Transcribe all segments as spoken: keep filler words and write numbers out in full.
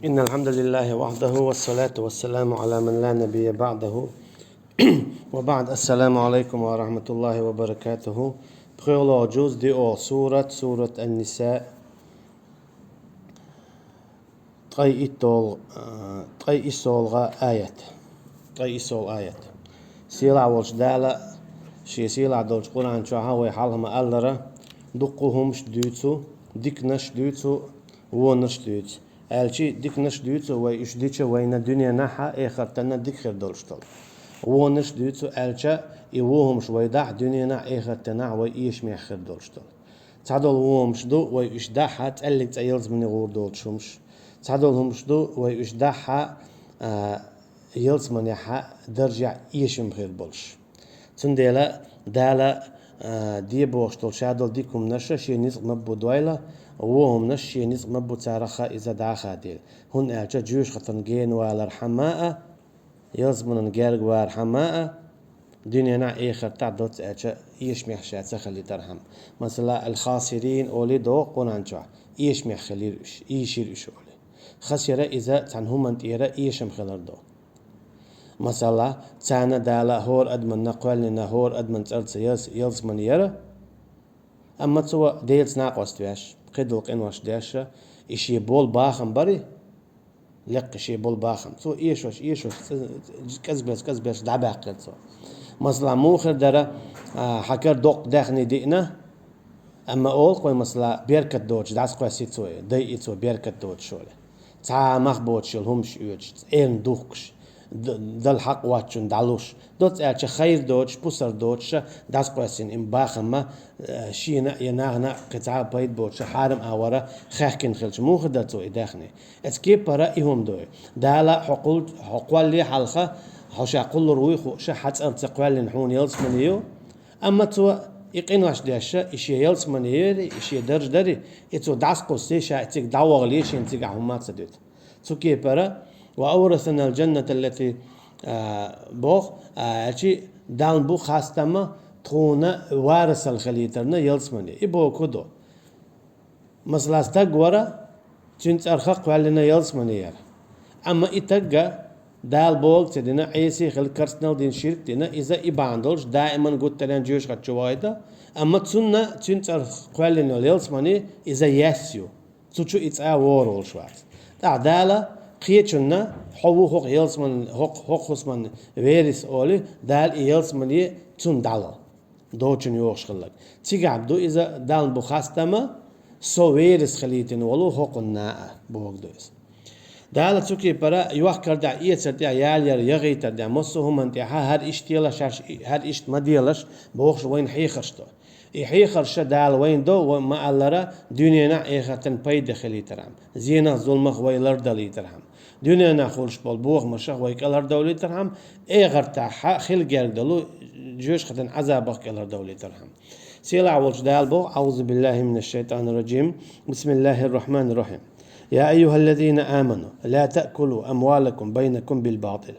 إن الحمد لله وحده والصلاة والسلام على من لا نبي بعده. وبعد، السلام عليكم ورحمة الله وبركاته. ПхоьалгӀа жуз, диъолгӀа сурат, сурат Ан-Ниса. Ткъе иттолгӀа, а, ткъе иссолгӀа аят. Ткъе иссолгӀа аят. Сийлахь волчу Дала Шен сийлахь долчу Къуръан чохь вай хьалха ма-аллара, дуккха хӀумаш дуьйцу, диканаш дуьйцу, вонаш дуьйцу. Аьлчи, диканаш дуьйцу, вай уьш дича вайна дуьненахь а, эхартана дика хир долуш долу. Вонаш дуьйцу, аьлча, и вон хӀумаш вай дахь дуьненахь а, эхартанахь а вай эшамехь хир долуш долу. Цхьадолу вон хӀумаш ду, вай уьш дахь а, цӀеллиг цӀа ялсамане гӀур долчу хӀумаш. Цхьадолу хӀумаш ду, вай уьш дахь а, а, ялсаманехь а даржехь эшам хир болуш. Цундела Дала, а, де бохуш долу Ша долу дика хӀуманаш Шен ницкъ ма бу дойла, вон хӀуманаш Шен ницкъ ма бу царах иза дӀа а хадийла. ХӀунда аьлча жоьжахатин гена валархьама а, ялсаманан герга вархьама а, дуьненахь а, эхартахь а доцца аьлча, эшамехь ша ца хилийтархьама. Масала, аль-хасирин олий догӀу Къуръан чохь, эшамехь хилира уьш, ийшира уьш олий. Хасира иза цхьана хӀуманна тӀера эшам хилар ду. Масала, царна Дала хӀора адаманна кхоьллина, хӀора адаман цӀарца ялс-, ялсамане яра, амма цо Делаца накъост веш, кхидолу къинош деш, и шен болу бахам барий, лекха шен болу бахам. Цо эшош, эшош, ц-, ц-, кӀезбеш, кӀезбеш дӀабаьккхира цо. Масала, муха хир дара, а, хьан кара доккха даьхни диъна, амма олу-кх вай, масала, беркат доцуш дӀасакхоьссий цо и, дайъий цо беркат доцуш олий. Цхьа а мах боцуш йолу хӀумаш оьцуш, цӀена духкуш, д-, Далла хьакъ воцчунна дӀалуш, доцца аьлча, хайр доцуш, пусар доцуша дӀасакхоьссина и бахам а, э, шена а, я нахана а кхин цхьа а пайда боцуша хьарам агӀора хаьхкина хилча, муха хир дара цо и даьхни? Оцу кепара и хӀума ду. Дала хьо кхул-, хьо кхоллале хьалха, хьо Ша кхуллур вуй хууша, хьан цӀарца кхоьллина хьуна ялсамане ю, амма цо и къинош деш, и шен ялсамане яри, и шен дарж дари, и цо дӀасакхуссий, ша и цига дӀавахале, шена цигахь хӀумма а ца дуьту. Цу кепара, «Ва аврасанал джанната аллати», а, боху, а, аьлчи, Далла бу хастам тхуна варасалла хилийтарна ялсамане. И бохург хӀун ду? Масала, стаг вара, цуьнан цӀарах кхоьллина ялсамане яра. Амма и тагга Дала бохург ца дина, Ӏеса хила, керстанал дина, ширк дина, иза и бахьана долуш даиман гуттаренна жоьжахати чу вахийта, амма цунна, цуьнан цӀарах кхоьллина йолу ялсамане, иза ес ю. Цу чу и цӀа вогӀур волуш вац. ТӀаккха Дала кхечунна, хьо ву хӀокху ялсаман-, хӀокху, хӀокху хӀусаман верис олий, Дала и ялсамане цунна дӀало. Доцчунна йогӀуш хилларг. Цигахь ду иза Далла бу хастам, со верис хилийтина волу хӀокхунна а, бохург ду иза. Дала цу кепара йохкар тӀехь, эцар тӀехь, ял яр яхийтар тӀехь, массо а хӀуманна тӀехь, хӀара иштта делаш, хӀара иштта ма делаш, бохуш вайна хьехарш до. И хьехарш Дала вайна до, вай ма-аллара, дуьненахь а, эхартан пайда хилийтархьама, зенах, зуламах вай лардалийтархьама, дуьненахь хуьлуш болу бохамашах вай кӀелхьардовлийтархьама, эхартахь хила герга долу жоьжахатин Ӏазабах кӀелхьардовлийтархьама. Сийлахь волчу Дала боху: «Аузу биллахи минаш шайтанир раджим. Бисмиллахир рахманир рахим. Я айюхаллазина аману, ла таъкулу амвалакум байнакум бил батил».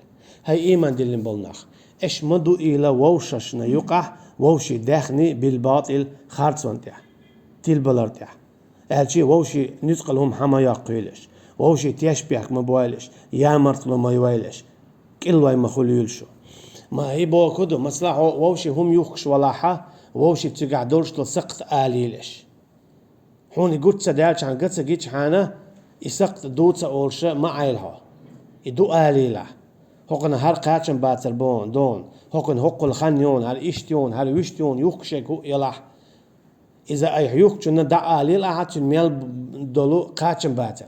ХӀай ийман диллина болу нах, аша ма дуийла вовшашна юкъахь вовшийн даьхни бил батил, харцонна тӀехь, тилбалар тӀехь. Аьлчи вовшийн нуьцкъала хӀума хьан ма йоккхуьйлаш, вовшийн тешнабехк ма бойлаш, ямартло ма йойлаш, кӀиллой ма хуьлуьйлаш шу. Ма и бохург хӀун ду, масала, хьо вовшийн хӀума юхкуш валахьа, вовшийн цигахь долуш долу сакхт алийла аша. Хьуна и гучу ца даьлчхьана, га ца гичхьана, и сакхт ду ца олуша ма Ӏайла хьо. И ду алийлахь. ХӀокхуьнан хӀара кхачам бацар боху, дона. ХӀокхуьнан хӀоккхул хан йона, хӀара иштта йона, хӀара вуьшта йона, юхкуш ерг хӀуъа елахь. Иза айхьа юхкучунна дӀа алийла ахьа, цуьнан мел долу кхачам бацар.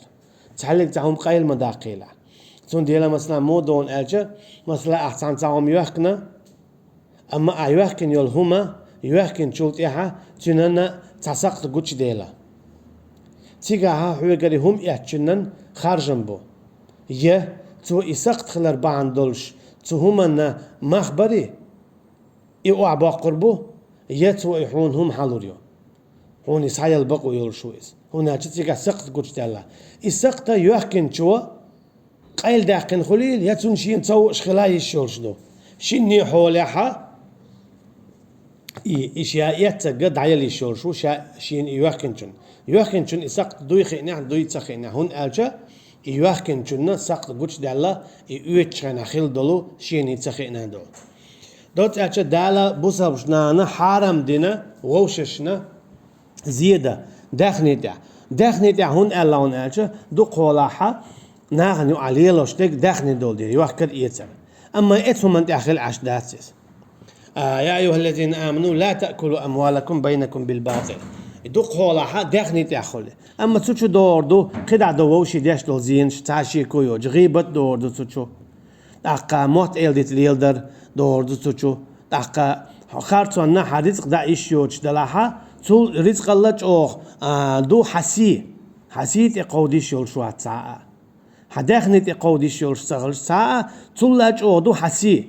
Цхьаьллиг цхьа хӀума къайла ма даккхийла. Цундела, масала, муха дона аьлча, масала, ахь цхьана цхьа хӀума йоьхкина, амма ахь йоьхкина йолу хӀума, йоьхкинчул тӀаьхьа цуьнан цхьа сакхт гучудела. Цигахьа хьоьгара и хӀума эцначуннан харжам бу. Я цо и сакхт хилар бахьана долуш цу хӀуманна мах барий, и охьабоккхур бу, я цо и хьуна хӀума хьалур ю. Хьуна и схьаяла бакъо йолуш ву иза. ХӀунда аьлча цигахь сакхт гучудаьлла. И сакхта йоьхкинчо къайладаьккхина хуьлийла, я цунна шена ца хууш хила йиш йолуш ду. Шинне хьолехьа и, и ша эццагга дӀаяла йиш йолуш ву ша, шена и йоьхкинчунна. Йоьхкинчунна и сакхт дуй хиънехь, дуй ца хиънехь. ХӀунда аьлча И йоьхкинчунна сакхт гучадаьлла, и оьцучу хенахь хилла долу шена ца хиъна долу. Доцца аьлча, Дала бусалбачу нахана хьарам дина вовшашна зе дан даьхни тӀехь. Даьхни тӀехь хӀунда аьлла хьуна аьлча, дукхахьолахь нахана юкъахь лелош дерг даьхни долу дела, йохкар, эцар. Амма эцу хӀуманна тӀехь хила Ӏаш дац иза. А, я айюхаллазина аману, ла таъкулу амвалакум байнакум билбатил. И дукхахьолахь даьхни тӀехь хуьлу. Амма цу чу догӀур ду, кхидӀа ду вовшийн деш долу зенаш, цхьа шеко йоцуш, гӀийбат догӀур ду цу чу. ТӀаккха мотт-эладита леладар догӀур ду цу чу. ТӀаккха харцонна хьан рицкъ дан йиш йоцуш делахь, цул рицкъалла чӀогӀа, а, ду хьан сий. Хьан сий тӀе кховда йиш йолуш вац цхьа а. Хьан даьхни тӀе кховда йиш йолуш ца хилча цхьа а, цулла чӀогӀа ду хьан сий.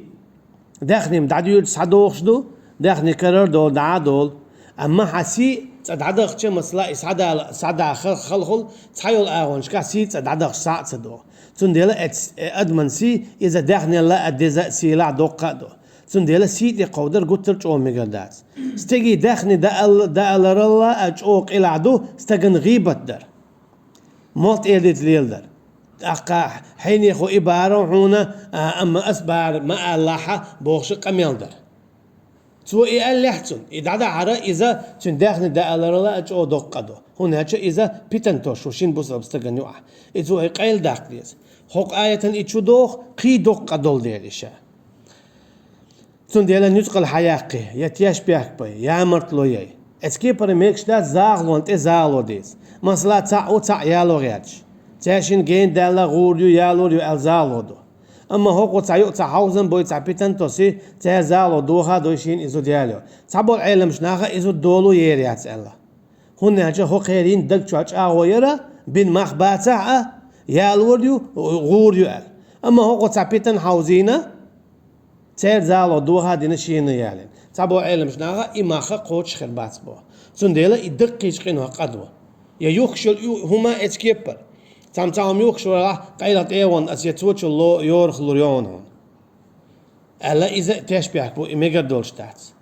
Даьхни-м дӀадуьйцуш схьадохуш ду, даьхни карара долу, дӀа а долу. Амма хьан сий цкъа дӀадахча, масала, и схьадала, схьадаха хала хуьлу, цхьайолу агӀонашкахь сий цкъа дӀадахча схьа а ца доху. Цундела эц-, э, адаман сий, иза даьхнелла а деза, сийлахь, доккха а ду. Цундела сий тӀе кховдар гуттар а чӀогӀа мегар дац. Стеган даьхни даал-, дааларалла а чӀогӀа къилахь ду стагана гӀийбат дар. Мотт-эладита леладар. ТӀаккха хьенехо и бахара хьуна, а, амма ас бахара ма алалахь бохуш къамел дар. Цо и аьллехь цунна, и дӀадахьара иза цуьнан даьхни дааларалла а чӀогӀа доккха а ду. ХӀунда аьлча иза питана тосуш ву шина бусалба стагана юкъахь. И цо и къайладаккха деза. ХӀокху аятан и чу доху, кхин доккха а долу дела иша. Цундела нуьцкъала хьан яккхий, я тешпехк бай, я мартало яй. Эцу кепара мегаш дац захалонна тӀе захало дийца. Масала, цхьаъ ву, цхьаъ яло гӀерташ. Цаьршинна гена даьлла гӀур ю, ялор ю аьлла захало ду. Амма хӀокхо цхьа юкъа цхьа хьовзам бой, цхьа питана тоси, цара захало доха а дой шена и зуда яло. Цхьаболу Ӏеламчу наха и зуда долу ер яц аьлла. ХӀунда аьлча хӀокхеран даг чохь чӀагӀо яра, бина мах бацахь а, ялор ю, гӀур ю аьлла. Амма хӀокхо цхьа питана хьовзийна, церан захало доха а дина шена ялийна. Цхьаболу Ӏеламчу наха и мах кхочуш хир бац боху. Цундела и даккхийчу къинойх къа ду. Я юхкуш йолу хӀума эцу кепара. Цхьамма цхьа хӀума юхкуш варахь, къайлаха тӀе а вон, ас я цо чу ло-, йорах лур ю хьуна. Аьлла, иза тешпехк бу, и мегар долуш дац.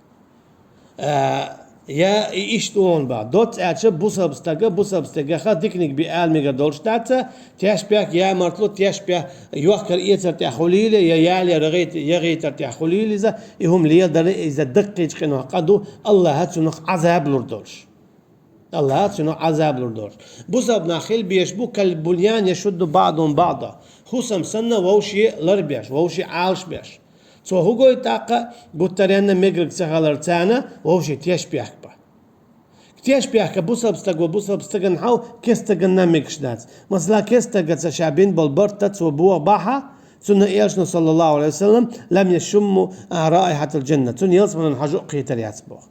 А, я и иштта вон бан. Доцца аьлча, бусалба стага, бусалба стагах диканиг би ала мегар долуш дац, тешпехк, я мартало, тешпехк, йохкар-эцар тӀехь хуьлийла, я ялор-гӀайт-, я гӀийтар тӀехь хуьлийла иза, и хӀума леладар иза даккхийчу къинойх къа ду, Аллаха цунах Ӏазаб лур долуш. Аллаха цунах Ӏазаб лур долуш. Бусалба нах хила безаш бу, кал буньяни яшудду баъдухум баъдан. ХӀусам санна вовшийн лар беш, вовшийн Ӏалаш беш. Цо хӀун гойту тӀаккха, гуттаренна мегар ца хилар царна вовшийн тешпехк бан. Тешпехк бусалба стага, бусалба стагана хьал кестаганна мегаш дац. Масала, кестагаца ша бина болу барт цо боху бахьа, цунна элчано, саллаллаху алейхи ва саллам, лам яшумму раихатал джанна. Цунна ялсаманан хьожа а кхетар яц боху.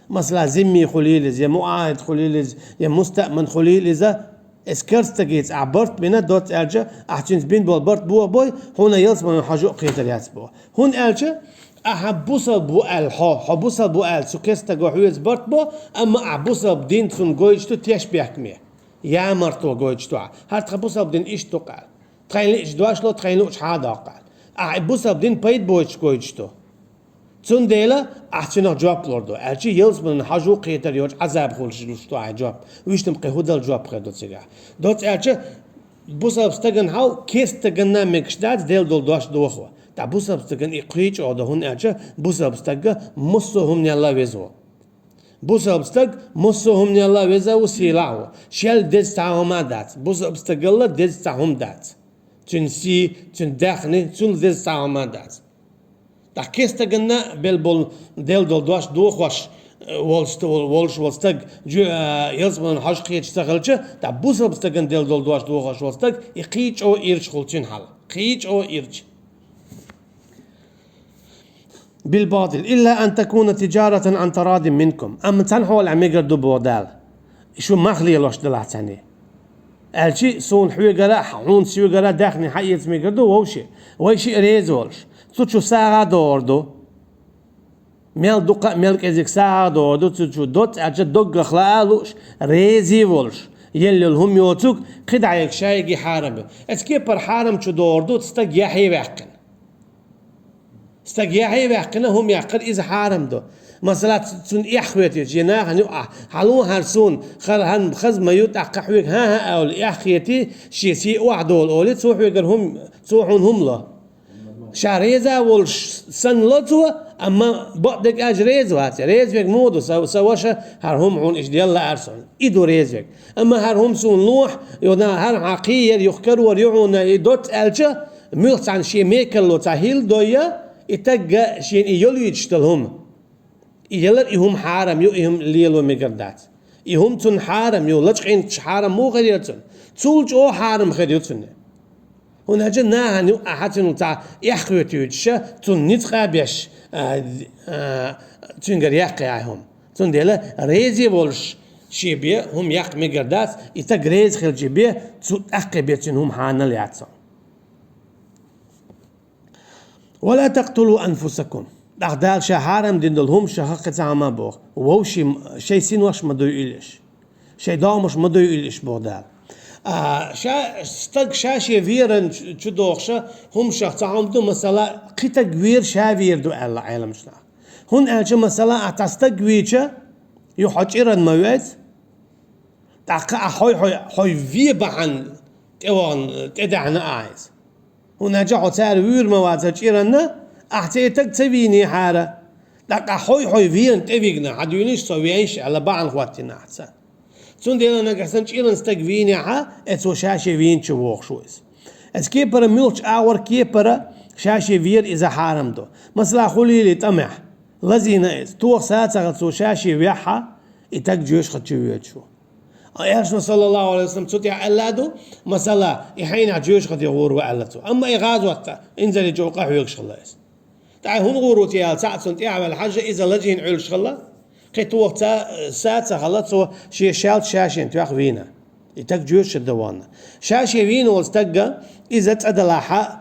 Масала, зимми хуьлийла иза, я муӀахӀид хуьлийла иза, я мустаъман хуьлийла иза, эс карстагица ахь барт бина, доцца аьлча, ахь цуьнца бина болу барт боху бой, хьуна ялсаманан хьожа а кхетар яц боху. ХӀунда аьлча, ахьа бусалба ву аьлла хьо, хьо бусалба ву аьлла цу кестаго хьоьца барт бо, амма ахь бусалба дин цунна гойтуш ду тешпехкаме. Я мартало гойтуш ду ахь. ХӀара тхан бусалба дин иштта ду-кх аьлла. Тхайн лиъча дошло, тхайн луучу хьан доккху аьлла. Ахь бусалба дин пайда бойтуш гойтуш ду. Цундела ахь цунах жоп лур ду, аьлча ялсаманан хьожа а кхетар йоцуш Ӏазаб хуьлуш луш ду ахь жоп. Вуьшта-м кхин хӀун дала жоп хир ду цигахь. Доцца аьлча, бусалба стагана хьал кестаганна мегаш дац Делан долу дош дохо. Ткъа бусалба стагана и кхин чӀогӀа ду, хӀунда аьлча бусалба стаг массо а хӀуманелла веза ву. Бусалба стаг массо а хӀуманелла веза ву, сийлахь ву. Шел деза цхьа хӀума а дац. Бусалба стагалла деза цхьа хӀума дац. Цуьнан сий, цуьнан даьхни, цул деза цхьа хӀума а дац. Ткъа кестаганна бел болу Делан долу дош дохош, э, волуш, волуш волу стаг, жу-, э, ялсаманан хьожа кхеташ ца хилча, ткъа бусалба стагана Делан долу дош дохош волу стаг, и кхин чӀогӀа ирча хуьлу цуьнан хьал. Кхин чӀогӀа ирча. Билбатил. Илла ан такуна тиджаратан ан тарадин минкум. Амма цхьана хьолехь мегар ду боху Дала. Шу мах лелош делахь цхьаьний. Аьлчи, суна хьоьгара, хьуна соьгара даьхни хьаэца мегар ду вовши. Вай шиъ реза волуш. Цу чу сагӀа а догӀур ду. Мел дукха а, мел кӀезиг сагӀа а догӀур ду цу чу. Доцца аьлча доггах лаа а лууш, резий а волуш. Елла йолу хӀума йоцург, кхидӀа ерг шайги хьарам ю. Эцу кепара хьарам чу догӀур ду, стаг яхье ваьккхина. Стаг яхье ваьккхина, хӀума яккхар иза хьарам ду. Масала, ц-, цунна эхь хетийча, е нахана юкъахь, хьало хӀара суна, хӀара хьан хаза ма ю, тӀаккха хьоьга хӀан-хӀа аьлла, эхь хетий, шен сий охьадолу олий, цо хьоьгара хӀума, цо хьуна хӀума ло. Ша реза волуш санна ло цо, амма бакъдерг аьлча реза вац. Реза верг муха ду, сан, сан ваша, хӀара хӀума хьуна иштта делла лаьара суна. И ду реза верг. Амма хӀара хӀума суна лохьа, ю на хӀара хьан кхийяр, юха карор ю хьуна и доцца аьлча, муьлхха цхьаьна шен мекарло цхьа хӀилла дойя, и тагга шена и йолуьйтуш долу хӀума. И ялар и хӀума хьарам ю, и хӀума лело мегар дац. И хӀума цунна хьарам ю, лачкъийначу хьарам муха хир яра цунна? Цул чӀогӀа хьарам хир ю цунна. ХӀунда аьлча нахана юкъахь цунна цхьа эхь хетийча, цунна ницкъ а беш, а, а, цуьнгара яккха яй хӀума. Цундела реза волуш шен бен хӀума яккха мегар дац, и стаг реза хилча бен, цу тӀаккха бен цуьнан хӀума хьанал яц. «Ва ла такътулу анфусакум». ТӀаккха Дала Ша хьарам дина долу хӀума шаха кхин цхьа хӀума боху. Вовшийн шайн синош ма дуй уьллуш. Шайн догӀмаш ма дуй уьллуш боху Дала. А, ша, стаг ша-шен веран чу, чу дохуша хӀума шаха цхьа хӀума ду, масала, кхин стаг вер ша вер ду аьлла Ӏеламчу наха. ХӀунда аьлча, масала, ахь цхьа стаг вийча, ю хьо чӀиран ма вейца, тӀаккха ахь хьой-хьой, хьой вен бахьана тӀевахана, тӀедаьхьна ахь иза. ХӀунда аьлча хьо цара вуьйр ма вацара чӀиранна, ахь церан стаг ца вийнехьара, тӀаккха хьой-хьой вена тӀевигна, хьан дуьйнаш со вейша аьлла бахьана хӀоттийна ахь царна. Цундела нагахь санна чӀиран стаг вийнехьа, э, цо ша-шен вийначу вохуш ву иза. Эцу кепара муьлххачу агӀор кепара ша-шен вер иза хьарам ду. Масала, хуьлийла тӀамехь, лазийна иза, тоха са ца хилла цо ша-шен вехьа, и стаг жоьжахати чу воьдуш ву. Элчано, саллаллаху Ӏалайхи ва саллам, цу тӀехь аьлла ду, масала, и хьенехь жоьжахати гӀур ву аьлла цо. Амма и гӀазот тӀа, инзаре чӀогӀа къахьоьгуш хилла иза. ТӀаккха хӀунда гӀур ву те аьлла, цхьаъ цунна тӀаьхьаваьлла хьажа, иза лазийна Ӏуьллуш хилла, кхин тоха ца, са ца хилла, цо шен шаьлта ша-шена тоьхна вийна. И стаг жоьжахати дан вахана. Ша-шен вийна волу стагга иза цӀа далахьа,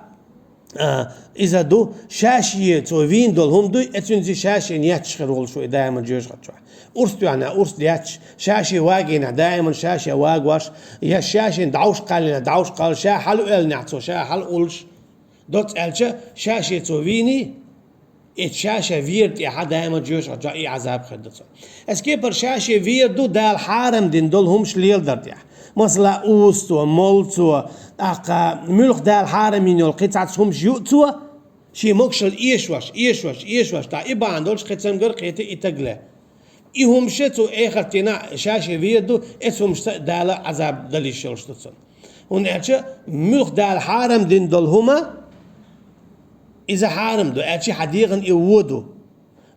а, иза ду, ша-шен цо вийна долу хӀума дуй, э, цуьнца ша-шена етташ хир волуш ву и даиман жоьжахати чохь. Урс тоьхна, урс детташ, ша-шен вагийнехь, даиман ша-шен вагош, я ша-шена дӀовш кхаьллина, дӀовш кхалла, ша хьала оьллинехь, цо ша хьала уллуш. Доцца аьлча, ша-шен цо вийний, и ша-шен вер тӀехьа даиман жоьжахати чохь и Ӏазаб хир ду цунна. Эцу кепара ша-шен вер ду Дала хьарам дина долу хӀумаш леладар тӀехь. Масала, уза цо, молла цо, тӀаккха муьлхха Дала хьарам йина йолу кхин цхьацца хӀумаш ю цо, шен могушалла эшош, эшош, эшош, тӀаккха и бахьана долуш кхин цамгар кхетий и стаг ле. И хӀумаш цо эхартина ша-шен вер ду, эцу хӀумашца Дала Ӏазаб дала йиш йолуш ду цунна. ХӀунда аьлча муьлхха Дала хьарам дина долу хӀума, иза хьарам ду, аьлча хьан дегӀан и вон ду.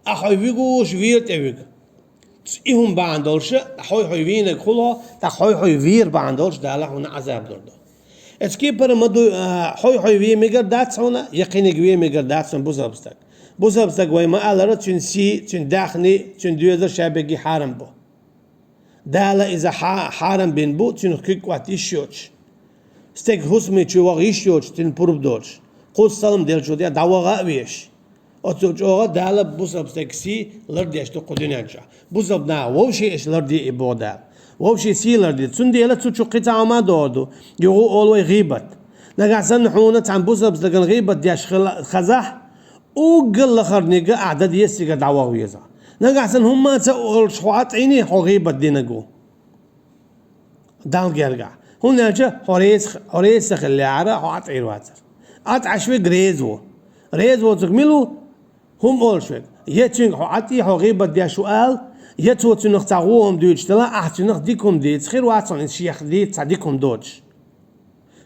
Ахь хьой вигуш вер тӀе вига. И хӀума бахьана долуша, хьой-хьой вийнарг хуьлу, тӀаккха хьой-хьой вер бахьана долуш Дала хьуна Ӏазаб лур ду. Эцу кепара ма ду, а, хьой-хьой вен мегар дац хьуна, я кхиниг вен мегар дац хьуна бусалба стаг. Бусалба стаг вай ма-аллара, цуьнан сий, цуьнан даьхни, цуьнан доьзал ша бегий хьарам бу. Дала иза хьа-, хьарам бина бу, цуьнах куьг кӀотта йиш йоцуш. Стеган хӀусаме чу ваха йиш йоцуш, цуьнан пурба доцуш. Кхузза салам деллачул тӀаьхьа дӀаваха а везаш. Оццул чӀогӀа Дала бусалба стеган сий лардеш ду кху дуьнен чохь. Бусалба наха вовшех ларде и боху Дала. Вовшийн сий ларде. Цундела цу чу кхин цхьа хӀума а догӀу ду. Юха олу вай гӀийбат. Нагахь санна хьуна цхьана бусалба стагана гӀийбат деш хила-, хазахь, уггар лахарниг ахь дан деза цигара дӀаваха везахь. Нагахь санна хӀумма а ца олуш хьо Ӏа тӀе йиний, хьо гӀийбат динарг ву. Далла гергахь. ХӀунда аьлча хьо реза, хьо реза ца хиллехьара, хьо Ӏа тӀе йир вацара. Ӏа тӀе Ӏаш верг реза ву. Реза воцург мила ву? ХӀума олуш верг. Я цуьнга хьо Ӏа тӀе хьо гӀийбат деш ву ала, я цо цуьнах цхьа вон хӀума дуьйцуш делахь, ахь цуьнах дика хӀума дийца хир вац хьуна, иза шех дийца цхьа дика хӀума доцуш.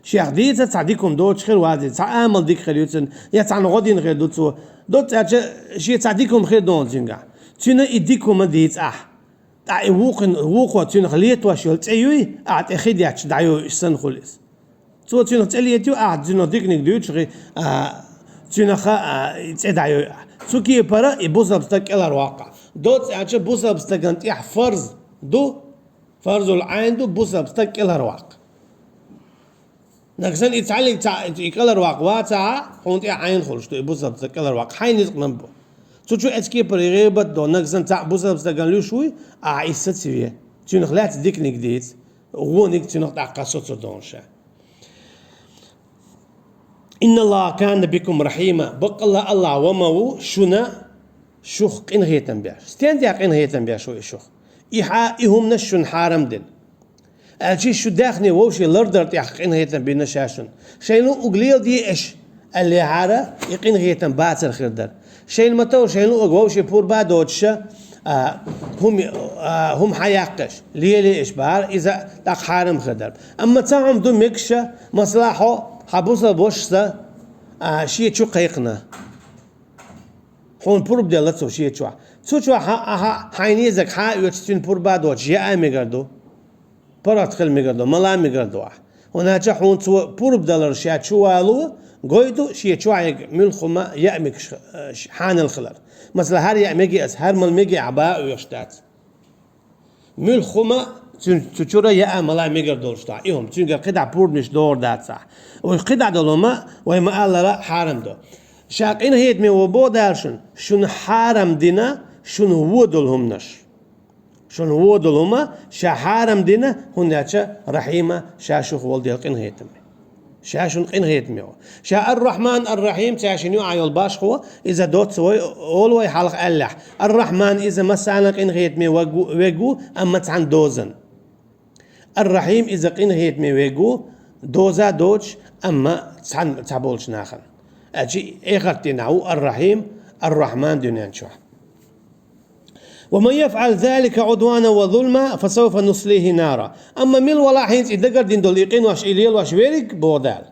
Шех дийца цхьа дика хӀума доцуш хир вац иза, цхьа амал дика хир ю цуьнан, я цхьана гӀо дина хир ду цо. Доцца аьлча, шен цхьа дика хӀума хир ду хьуна цуьнгахь. Цуьнан и дика хӀума дийца ахь. ТӀаккха и вукхин-, вукхо цуьнах летош йолу цӀе юй, ахь тӀе хи детташ дӀайой, иштта санна хуьлу иза. Цо цуьнах цӀе летайой, ахь цуьнах диканиг дуьйцуш хи-, а, цуьнах, а, и цӀе дӀайой ахь. Цу кепара и бусалба стаг кӀелхьарваккха. Доцца аьлча, бусалба стагана тӀехь фарз ду, фарзул Ӏайн ду бусалба стаг кӀелхьарваккха. Нагахь санна и цхьаьллиг цхьаъ и кӀелхьарваккха вацахь, хьуна тӀехь Ӏайн хуьлуш ду и бусалба стаг кӀелхьарваккха. Хьайн ницкъ ма бу. Цу чу эцу кепара и гӀийбат до, нагахь санна цхьаъ бусалба стагана луьйш вуй, ахь иза саца ве. Цуьнах лаьцна диканиг дийца, вониг цуьнах тӀаккха соцур ду хьуна ша. «Инналлаха кана бикум рахьима». Баккъалла АллахӀ ва ма ву шуна, Шух къинхетам беш. Стен тӀехь къинхетам беш ву и шух? И хьа-, и хӀуманаш шуна хьарам дина. Аьлча шу даьхни вовшийн лардар тӀехь къинхетам бина ша шуна. Шайна луъург леладе аша, аьллехьара, и къинхетам бацар хир дара. Шайна ма-тов, шайна луъург вовшийн пурба доцуша, а, хӀума, а, хӀума хьаяккха аша, лелае аша бахьара, иза тӀаккха хьарам хир дара. Амма цхьа хӀума ду мегаш, масала, хьо, хьан бусалба вашас, а, шен чу кхайкхина. Хьуна пурба делла цо шен чохь. Цу чохь хьан, хьан, хьайна езарг хьан а оьцуш, цуьнан пурба доцуш яа мегар ду. ПаргӀат хила мегар ду, мала мегар ду ахь. ХӀунда аьлча хьуна цо пурба далар ша чу вало, гой ду, шен чохь ерг муьлхха хӀума яа мегаш, э, хьанал хилар. Масала, хӀара яа меге ас, хӀара мала меге ахь бан а оьшуш дац. Муьлхха хӀума цуьнан цу чуьра яа мала мегар долуш ду ахь, и хӀума, цуьнгара кхидӀа пурбанаш догӀур дацахь. Вай кхидӀа долу хӀума, вай ма-аллара, хьарам ду. Ша къинхетаме ву боху Дала шуна, шуна хьарам дина, шуна вон долу хӀуманаш. Шуна вон долу хӀума ша хьарам дина, хӀунда аьлча Рахьима ша шух волу Дела къинхетаме. Ша шуна къинхетаме ву. Ша Ар-Рахьман, Ар-Рахьим, цаьршинна юкъахь йолу башхо, иза доцца вай, олу вай хьалха аьллехь. Ар-Рахьман иза массарна къинхетаме ваг ву, вег ву, амма цхьана дозан. Ар-Рахьим иза къинхетаме вег ву, доза доцуш, амма цхьана ца болчу нахана. Аьлча эхарт дийнахь ву Ар-Рахьим, Ар-Рахьман дуьнен чохь. «ومن يفعل ذلك عدوانا وظلما فسوف نصليه نارا». Амма мила валахь хӀинца и дагардина долу и къинош, и лелош верг, боху Дала.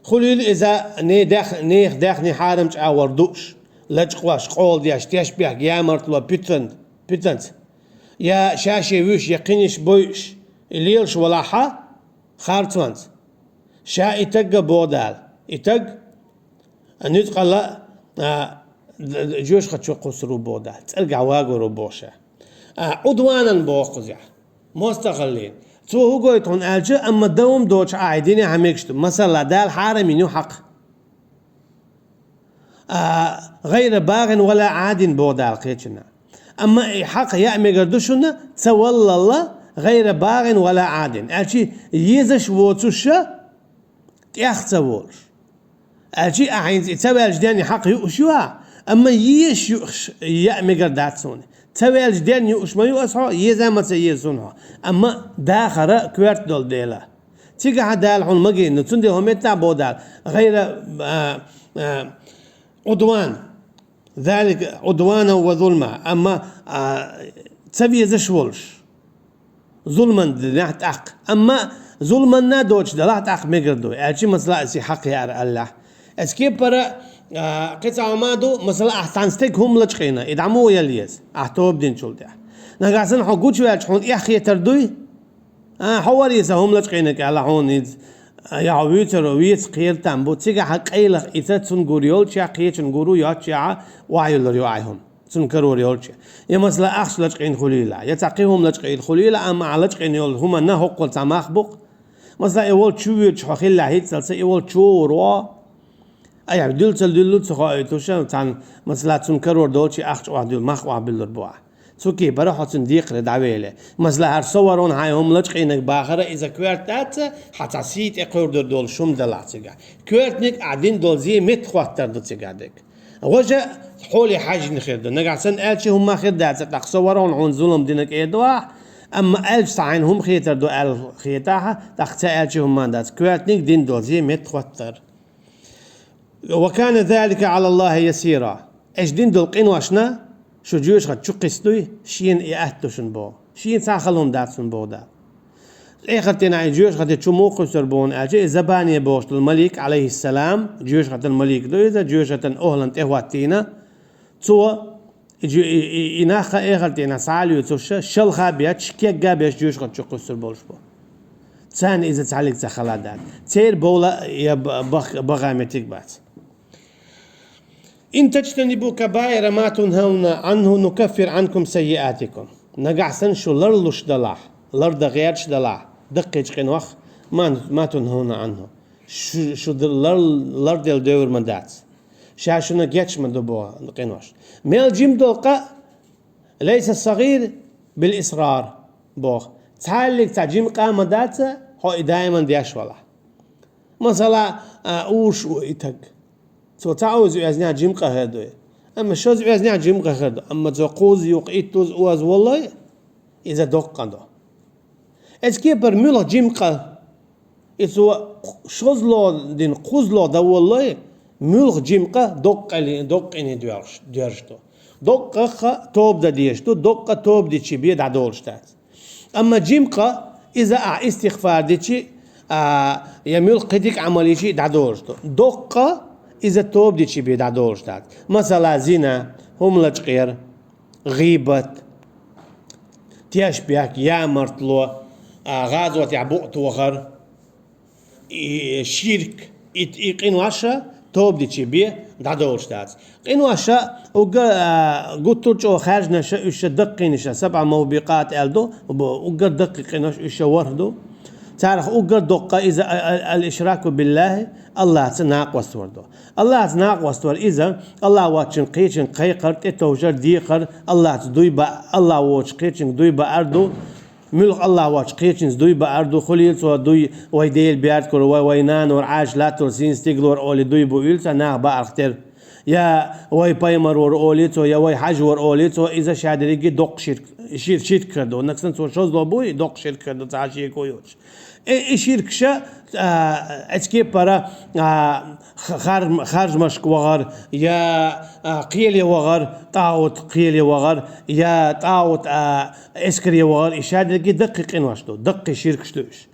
Хуьлийла иза не дах-, нехан даьхни хьарамчу агӀор дууш, лачкъош, къола деш, тешнабехк ямартло питан-, питанца. Я ша-шен вуьйш, я кхиниш бойуш, и лелаш валахьа харцонца. Ша и тагга, боху Дала, и таг, а, нуьцкъала, а, д-, д-, жоьжахати чу кхуссур ву, боху Дала, цӀергахь вагор ву, боху ша. А, Ӏудванан боху кхузахь. МостагӀаллин. Цо хӀун гойту хьуна аьлча, амма дан хӀума доцуш ахь и динехь мегаш ду. Масала, Дала хьарам йина ю хьакха. А, «гӀайра багӀин ва ла Ӏадин», боху Дала кхечанхьа. Амма и хьакха яа мегар ду шуна, ца валлалла, «гӀайра багӀин ва ла Ӏадин». Аьлча езаш воцуша, тӀех ца волуш. Аьлча ахь хӀинца и ца ваьлча ден и хьакха юуш ю ахь, амма езаш юуш яа мегар дац хьуна. Ца ваьлча ден юуш ма ю ас хьо, еза ма ца еза хьуна хьо. Амма дахара коьрта долу дела. Цигахь Дала хьуна магийна, цундела хӀун меттахь боху Дала, «гӀайра, а, а, Ӏудван». «Залика Ӏудвана ва зулма». Амма, а, ца везаш волуш, зулман динехь тӀаккха. Амма зулманна доцуш далахь тӀаккха мегар ду. Аьлча, масала, аса и хьакха яар аьллехь. Аса кепара, а, кхин цхьа хӀума ду, масала, ахь цхьана стеган хӀума лачкъийна, и дӀа муха яла еза, ахь тоба динчул тӀаьхьа? Нагахь санна хьо гучуваьлча, хьуна эхь хетар дуй? А, хьо варий сан хӀума лачкъийнарг аьлла хьуна иза. А, я хьо вуьйцур, веца кхел там бу. Цигахь къайлаха иза цунна гур йолчехь, кхечунна гур ву йоцчехь, охьаюллур ю ахь хӀума. Цунна карор йолчехь. Я, масала, ахча лачкъийна хуьлийла, я цхьа кхин хӀума лачкъийна хуьлийла, амма ахь лачкъийна йолу хӀуманна хӀоккхул цхьа мах бу-кх. Масала, и волчу чу воьдуш хьо хилла хӀинццалц, и волчу чу вур ву. Айхьа дуьллу ца дуьллу ца хоуьйтуш, цхьана, масала, цунна карор долчу ахча охьадуьллу, мах охьабуьллур бу ахь. Цу кепара хьо цунна декхаре дӀавеле. Масала, хӀара со вар хьуна хьайн хӀума лачкъийнарг бахара, иза коьрта дац, хьан цхьа сий тӀе кхуьур долуш хӀума далахь цигахь. Коьртаниг ахь дина долу зен меттахӀоттар ду цигахь дерг. Важа хьоле хьаьжжина хир ду. Нагахь санна аьлча хӀума хир дац, тӀаккха со вар хьуна хьуна зулам динарг эр ду ахь, амма аьлча цхьа хьайна хӀума хетар ду аьлла хетахь, тӀаккха ца аьлча хӀума дац. Коьртаниг дина долу зен меттахӀоттар. «Ва кана залика Ӏала Аллахи ясира». Аша дина долу къиношна шу жоьжахати чу кхуьссур дуй, шена и атта ду шуна боху. Шена цхьа а хала хӀума дац шуна боху Дала. Эхарт дийнахь и жоьжахати чу муха кхуьссур бу хьуна аьлча, и Забания бохуш долу малик, Ӏалайхиссалам, жоьжахатан малик ду иза, жоьжахатан охӀлан тӀехӀоттийна. Цо и жо-, и, и, и нах а эхарт дийнахь схьа а лоьцуш, шалха бетташ, кегга бетташ жоьжахати чу кхуьссур болуш бу. Царна иза цхьаллиг цхьа хала дац. Церан бовла я б-, бах-, баха меттиг бац. «Ин таджтанибу кабаира ма тунхавна Ӏанху нукаффир Ӏанкум саййиатикум». Нагахь санна шу ларлуш далахь, лардан гӀерташ далахь, даккхийчу къинойх, ма, ма тунхавна Ӏанху. Шу, шу д-, лар-, ларделла девр ма дац. Ша шуна геч ма ду боху къинош. Мел жима долу къа, «лайса сагӀир бил исрар», боху. Цхьаллиг цхьа жима къа ма дац, хьо и даиман деш валахь. Масала, а, уьш ву и таг. Цо цхьа уьзу эзнехь жима къа хӀедой. Амма шозза оьзда жима къа хир ду. Амма цо кхузза, юха иттузза, озза воллой, иза доккха къа ду. Эцу кепара муьлха жима къа, и цо шозлагӀа дина кхузлагӀа дан воллой, муьлха жима къа доккха къа, доккха къине доьрзуш, доьрзуш ду. Доккха къах тоба дан дезаш ду, доккха къа тоба дича бе дӀадолуш дац. Амма жима къа, иза ахь истигъфар дича, а, я муьлха кхин дика Ӏамал йича дӀадолуш ду. Доккха къа, иза тоба дича бе дӀадолуш дац. Масала, зина, хӀума лачкъаяр, гӀийбат, тешнабехк, ямартло, а, гӀазотехь букъ тохар, и ширк, и, и къинош тоба дича бе дӀадолуш дац. Къинош уггар, а, гуттар а чӀогӀа хаьржинарш, уьш даккхийнарш, сабӀа мубикъат аьлла ду, бо-, уггар даккхий къинош уьш ворхӀ ду. Царах уггар доккха иза а-, а-, ал-ишраку биллахӀи, Аллахьца накъост вар ду. Аллахьца накъост вар иза, Аллахь воцчун кхечуьнга кхайкхар, тӀетовжар, декхар, Аллахьца дуй ба-, Аллахь воцчу кхечуьнга дуй баар ду, муьлха Аллахь воцчу кхечуьнца дуй баар ду, хуьлийла цо дуй, вай Дела беркур, вай, вай нана вар, Ӏаьржа латтор, сийна стигалора олий дуй буийла цо нах баарх тера. Я вай пайхамар вар олий цо, я вай хьажа вар олий цо, иза шадерриге доккха ширк, шир-, ширк хир ду. Нагахь санна цо шозлагӀа буй, доккха ширк хир ду, цхьа шеко йоцуш. И, и ширкаш, а, эцу кепара, а, х-, хар-, харжамашка вахар, я, а, кхеле вахар, тӀагӀут кхеле вахар, я тӀагӀут, а, эскаре вахар, и шадерриге даккхий къинош ду, даккхий ширкаш ду уьш.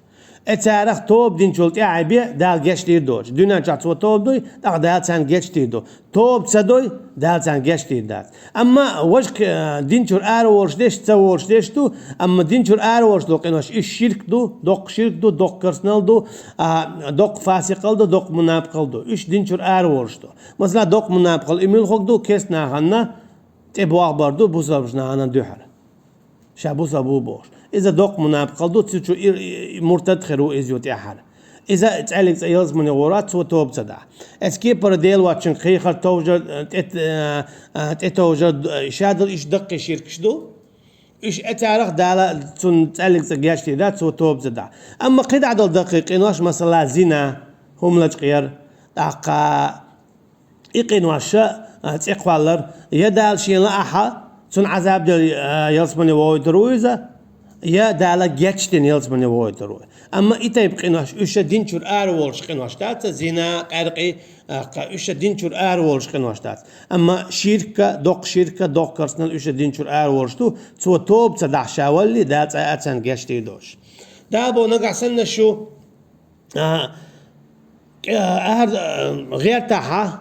Э, царах тоба динчул тӀаьхьа бен Дала гечдийр доцуш. Дуьнен чохь цо тоба дуй, тӀаккха Дала царна гечдийр ду. Тоба ца дой, Дала царна гечдийр дац. Амма важа, э, дин чуьра ара волуш деш, ца волуш деш ду, амма дин чуьра ара волуш долу къинош, уьш ширк ду, доккха ширк ду, доккха керстанал ду, а, доккха фасикъал ду, доккха мунапикъал ду. Уьш дин чуьра ара волуш ду. Масала, доккха мунапикъал и муьлхарг ду, керста нахана тӀе бохбар ду, бусалба нахана дуьхьал. Ша бусалба ву бохуш. Иза доккха мунапикъал ду, цу чу и, и, и муртад хир ву иза ю тӀаьххьара. Иза цӀаьллиг цӀа ялсамане гӀора, цо тоба ца дахь. Эцу кепара Дела воцчун кхайкхар, товжар, тӀе, а, а, тӀетовжар, а, шадерг уьш даккхий ширкаш ду. Уьш э царах Дала цунна цӀаьллиг цӀа гечдийр дац, цо тоба ца дахь. Амма кхидӀа долу даккхий къинош, масала, зина, хӀума лачкъаяр, тӀаккха и къинош, а, цӀе кхоллар, я Дала шена лаахь, цунна Ӏазап делла, а, ялсамане вохуьйтур ву иза, я Дала гечдина ялсамане вохуьйтур ву. Амма и тайпа къинош, уьш дин чуьра ара волуш къинош дац, зина, къаьркъи, а, кха, уьш дин чуьра ара волуш къинош дац. Амма ширка, доккха ширка, доккха керстанал уьш дин чуьра ара волуш ду, цо тоба ца дахь ша валли, Дала цӀа а царна гечдийр доцуш. Дала боху, нагахь санна шу, а, кӀе-, ахьар, а, гӀертахь,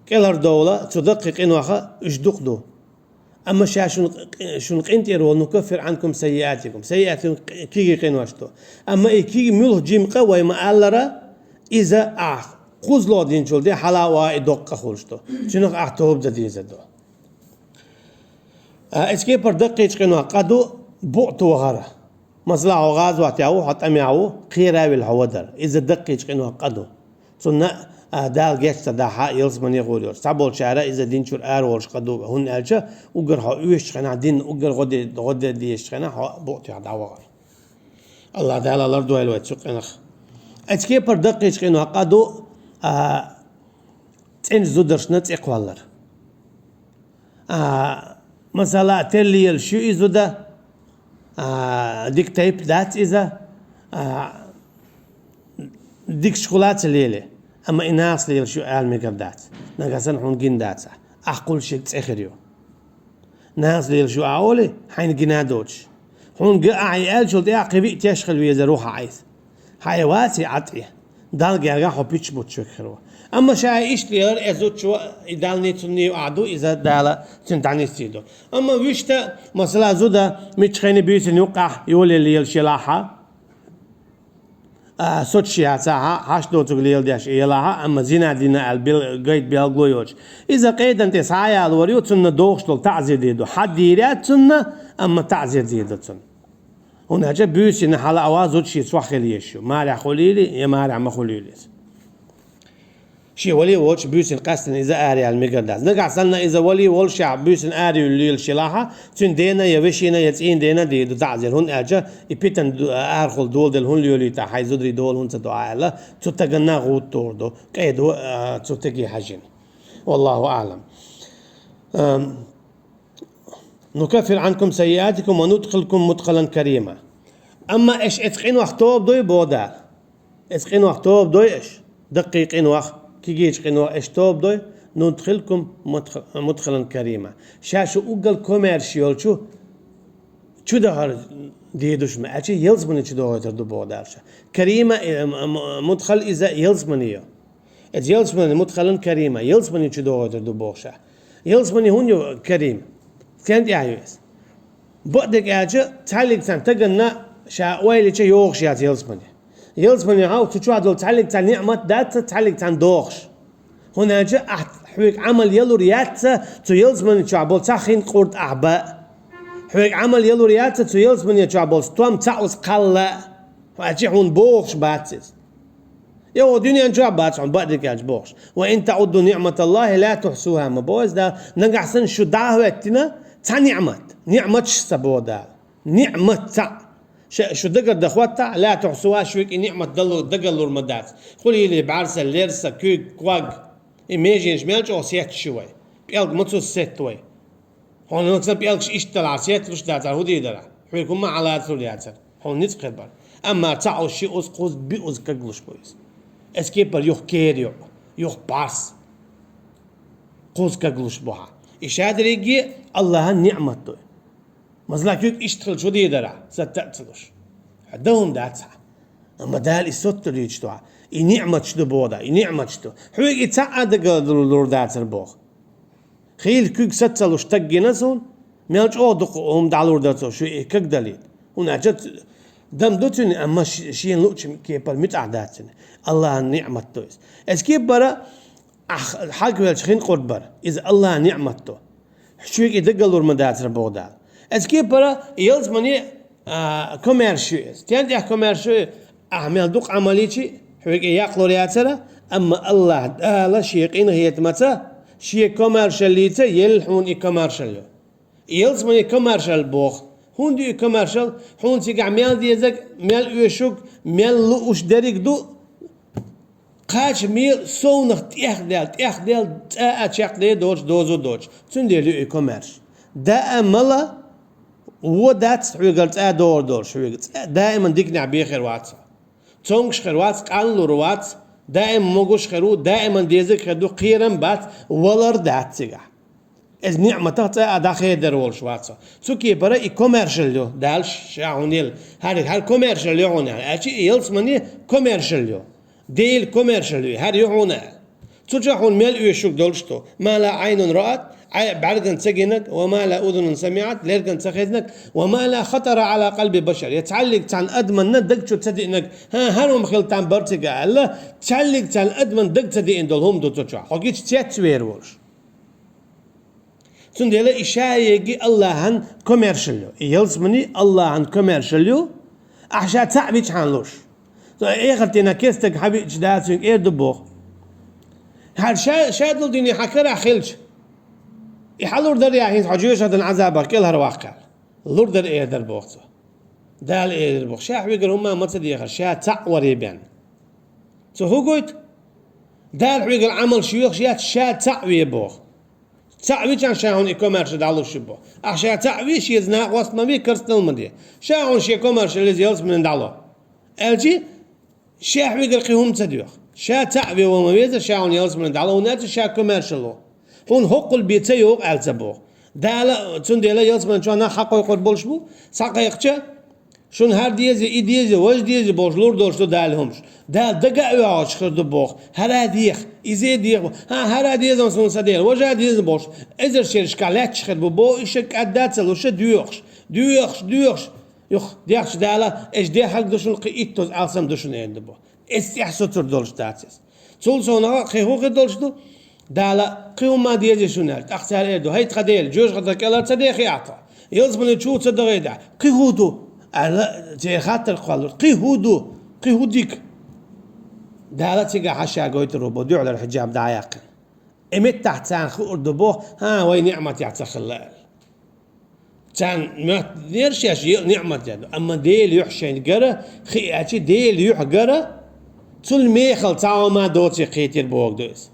кӀелхьардовла, цу даккхий къиноха уьш дукха ду. Амма ша шун, шун къинтӀера волу нукаффир Ӏанкум саййиатикум. Саййиатикум киги къинош ду. Амма и киги муьлха жима къа вай ма-аллара, иза ахь кхузлагӀа динчул де хьала а ван и доккха къа хуьлуш ду. Цуьнах ахь тоба дан дезар ду. А, эцу кепара даккхийчу къинойх къа ду букъ тохар. Масала, хьо гӀазотехь ву, хьо тӀамехь ву, кхера а вилла хьо вадар. Иза даккхийчу къинойх къа ду. Цунна, а, Дала геч ца дахь, ялсамане гӀур йолуш. Цхьаболчара иза дин чуьра ара волуш къа ду, хӀунда аьлча уггар хьо оьшучу хенахь, дин уггар гӀо де-, гӀо де дезачу хенахь хьо букъ тоьхна дӀавахар. АллахӀ Дала лардойла вай цу къинах. Эцу кепара даккхийчу къинойх къа ду, а, цӀеначу зударшна цӀе кхоллар. А, масала, тера лелаш ю и зуда, а, дика тайпа дац иза, а, дикачу хула ца лели, амма и нахаца лелаш ю ала мегар дац. Нагахь санна хьуна гина дац ахь. Ахь кхуллушъерг цӀе хир ю. Нахаца лелаш ю ахь олий, хьайна гина а доцуш. Хьуна ган ахь и аьллачул тӀаьхьа кхин виъ теш хила везар ву хьан Ӏайса. Хьан и ваций Ӏад и? Далла гергахь хьо пичча буттуш верг хир ву. Амма ша и иштта лелар, э, зудчо и Далла ницкъ цунна ю ахь ду, иза Дала цуьнан дӀанисдийр ду. Амма вуьшта, масала, зуда миччахьа буьйсанна юккъехь йолаелла лелаш елахь, а, соцуш яцахь, хьашт доцург леладеш елахь, амма зина дина аьлла бел-, гайта белгало йоцуш. Иза къедан тӀе схьаялор ю, цунна догӀуш долу таӀзир дийр ду. Хьан дийр яц цунна, амма таӀзир дийр ду цунна. ХӀунда аьлча буьйсанна хьала а ван зуда шен чохь хила езаш ю, марехь хуьлийла, я марехь ма хуьлийла иза. Шен вале а воцуш буьйсанна къаьстина иза араяла мегар дац. Нагахь санна иза вале а волушехь буьйсанна араюьллу лелаш елахь, цуьнан дена я вешина я цӀийнан дена дийр ду таӀзир, хӀунда аьлча и питана ду-, арахула доладелла хӀунда лелийта хьайн зударий дола хӀунда ца до ахь аьлла, цу стагана гӀуда тухур ду, къедо, а, цу стаге хьаьжжина. ВаллахӀу аӀлам. Ам, نكفر عنكم سيئاتكم وندخلكم مدخلا كريما. Амма аш эц къинох тоба дой, боху Дала. Эц къинох тоба дой аш. Даккхий къинох, кегийчу къинох аш тоба дой, ندخلكم مدخ-, مدخلا كريما. Ша шу уггар комаьрша йолчу чу дахар дийдуш ма, аьлча ялсамани чу дохуьйтур ду, боху Дала ша. Карима, э, м-, м-, мудхал иза ялсамани ю. Эца ялсамани мудхалан карима, ялсамани чу дохуьйтур ду, боху ша. Ялсамани хӀунда ю карим? Стен тӀехь ю иза? Бакъдерг аьлча, цхьаьллиг цхьана таганна ша ойла йича йогӀуш яц ялсамани. Ялсамани хьал цу чохь долу цхьаьллиг цхьа ниъмат дац, цхьаьллиг цхьана дохуш. ХӀунда аьлча ахь хьоьга Ӏамал ялур яц цу ялсамани чохь болу цхьа хин къурд ахь бан. Хьоьга Ӏамал ялур яц цу ялсамани чохь болу стом цхьаъ ус кхалла. Хьо аьлча хьуна бохуш бац иза. Я, хӀо дуьнен чохь бац хьуна бакъдерг аьлча бохуш. وإن تعدوا نعمة الله لا تحصوها ма боху иза Дала. Нагахь санна шу дӀа а хӀоьттина, цхьа ниъмат. Ниъматаш ца боху Дала. Ниъмат цхьаъ. Ша, шу дагар дан хӀоттахь, لا تحصوها, шуьга и ниъмат далу-, дагалур ма дац. Хуьлийли, бӀаьрса, лерса, куьг, ког. И меженаш мел чӀогӀа сетташ ю вай. ПӀелг ма цу сетта вай. Хьуна сан пӀелгаш иштта далахь, сетталуш дацахь, хӀун дийр дара? Хьоьга хӀумма Ӏалацалур яцара. Хьуна ницкъ хир бара. Амма цхьаъ ус, шиъ ус, кхузза, биъ ус каглуш бу иза. Эца кепара юха кера ю, юха бӀаьрса. Кхузза каглуш бу хьан. И ша дерриге АллахӀан ниъмат ду. Масала, куьг иштта хилча хӀун дийр дара? Сатта а ца луш. Хьан дан хӀума дац хьан. Амма Дала и сотталуьйтуш ду хьан. И ниъматаш ду боху Дала, и ниъматаш ду. Хьоьга и цхьаъ а дагалур дацара боху. Хийла куьг саца луш стаг гина суна, мел чӀогӀа дукха хӀума дӀалур дара цо, шу и каг далийта. ХӀунда аьлча дан ду цуьнан, амма ш-, шена луучу кепара муьтӀахь дац цуьнан. АллахӀан ниъмат ду иза. Эца кепара ахь хьагвелча хин къурд бара. Иза АллахӀан ниъмат ду. Шуьга и дагалур ма дацара боху Дала. Эца кепара ялсамани, а, комаьрша ю иза. Стен тӀехь комаьрша ю? Ахь мел дукха Ӏамал йичи, хьоьга и яккхалур яцара, амма АллахӀ Дала шен къинхетамаца, шен комаьршаллица елла хьуна и комаьршалла ю. Ялсамани комаьршалла боху. ХӀунда ю и комаьршалла? Хьуна цигахь мел дезарг, мел оьшург, мел лууш дерриг ду. Кхача мел совнах тӀехдаьлла, тӀехдаьлла, цӀа а чекхдер доцуш, доза доцуш. Цундела ю и комаьрша. Даимала вон дац хьоьгара цӀа догӀур долуш хьоьга. ЦӀа даиман диканехь бен хир вац хьо. Цомгуш хир вац, къанлур вац, даим могуш хир ву, даиман дезарг хир ду, кхерам бац, валар дац цигахь. Иза ниъматах цӀа а дӀахедар волуш вац хьо. Цу кепара и комаьршалла ю, Дала ша хьуна елла. ХӀара, хӀара комаьршалла ю хьуна аьлла. Аьлча и ялсамани комаьршалла ю. Дела комаьршалла ю, хӀара ю хьуна аьлла. Цу чохь хьуна мел оьшург долуш ду. ما لا عين رأت, Ӏай бӀаьрган ца гинарг, وما لا أذن سمعت, лерган ца хезнарг, وما لا خطر على قلب بشر, я цхьаьллиг цхьана адаманна даг чу ца диънарг, хӀан, хӀара хӀума хила там бара цига аьлла, цхьаьллиг цхьана адаман даг ца диъна долу хӀума ду цу чохь. Хьо гича цецвер волуш. Цундела и ша еги АллахӀан комаьршалла ю. И ялсамани АллахӀан комаьршалла ю, ахь ша цхьаъ вичхьана луш. Цо эхартина кестаг хьан виъча да цуьнга эр ду боху. ХӀара ша, ша долу дуьне хьан карахь хилча, и хьан лур дара я хӀинца хьо жоьжахатан Ӏазабах кӀелхьарваккха аьлла? Лур дара эр дара боху цо. Дала эр дара боху. Ша хьоьгара хӀумма ма ца дехара, ша цхьаъ варе бен. Цо хӀун гойту? Дала хьоьгара Ӏамалш йоьхуш яц, ша цхьаъ ве боху. Цхьаъ вичахь ша хьуна и комаьрша дӀалуш ю боху. Ахь ша цхьаъ ве, шеца накъост ма ве, керстанал ма де. Ша хьуна шен комаьршалла иза ялсаманин дӀало. Аьлчи, ша хьоьгара кхин хӀума ца доьху. Ша цхьаъ ве ван ма веза, ша хьуна ялсаманин дӀало, хӀунда аьлча ша комаьршалла ву. Хьуна хӀоккхул бен ца йогӀу аьлла ца боху. Дала, цундела ялсамани чохь нах хьакхойкхур болуш бу, схьакхайкхича, шуна хӀара деза, и деза, важа деза бохуш лур долуш ду Дала хӀумаш. Дала дага а оьгӀуш хир ду боху. ХӀара деха, иза деха боху. ХӀан, хӀара деза суна сан Дела, важа деза бохуш. Эзар шерашкахь лаьтташ хир бу боху, иша кӀадда а ца луша доьхуш. Доьхуш, доьхуш. Юха, дехча Дала, эш деххьаг ду шуна, кхин иттаза алсам ду шуна, эр ду боху. Эс тӀехь соцур долуш дац иза. Цул совнаха кхин хӀун хир долуш ду? Дала, кхин хӀумма дезий шуна аьлла. ТӀаккха цара эр ду, хӀай тхан Дела, жоьжахатах кӀелара ца дехи ахь тхо? Ялсамани чу ца дахи ахь? Кхин хӀун ду? Аьлла, церан хаттар кхоллалуш. Кхин хӀун ду? Кхин хӀун дика? Дала цигахь хьан ша гойтур ву бо дуьхьалара хьиджаб дӀа а яьккхина. И меттахь царна хуур ду боху, хӀан, вай ниъматехь ца хилла аьлла. Царна моьттинера шаьш е-, ниъмат ян. Амма Дела юьхь шайна гара, хи аьлчи Дела юьхь гара, цул мехала цхьа хӀума доций кхетира боху ду иза.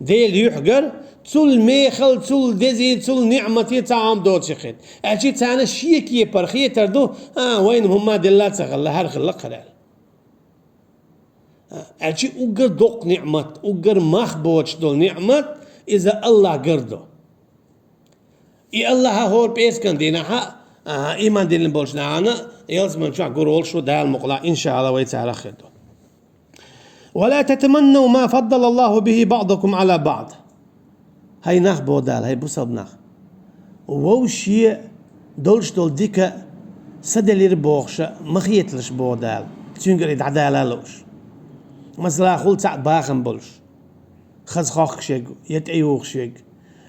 Дела юьхь гара, Цул мехал, цул дези, цул ниӀмати цхьа хӀума доций хет. Аьлчи царна шен кепара хетар ду, а, вайна хӀумма делла ца хилла, хӀара хилла кхарал. Аьлчи уггар доккха ниӀмат, уггар мах боцуш долу ниӀмат, иза Аллах гар ду. И Аллаха хӀора пӀераскан дийнахьа, а, иман диллина болчу нахана, ялсаман чохь гур волуш ву Дала мукъалахь, иншаалла, вай царах хир ду. «ولا تتمنوا ما فضل الله به بعضكم على بعض». ХӀай нах, боху Дала, хӀай бусалба нах. Вовшийн долуш долу дика са делира бохуша ма хеталаш, боху Дала, цуьнгара и дӀадала лууш. Масала, хула цхьаъ бахам болуш, хаза хохкуш ерг, я тӀеюхуш ерг,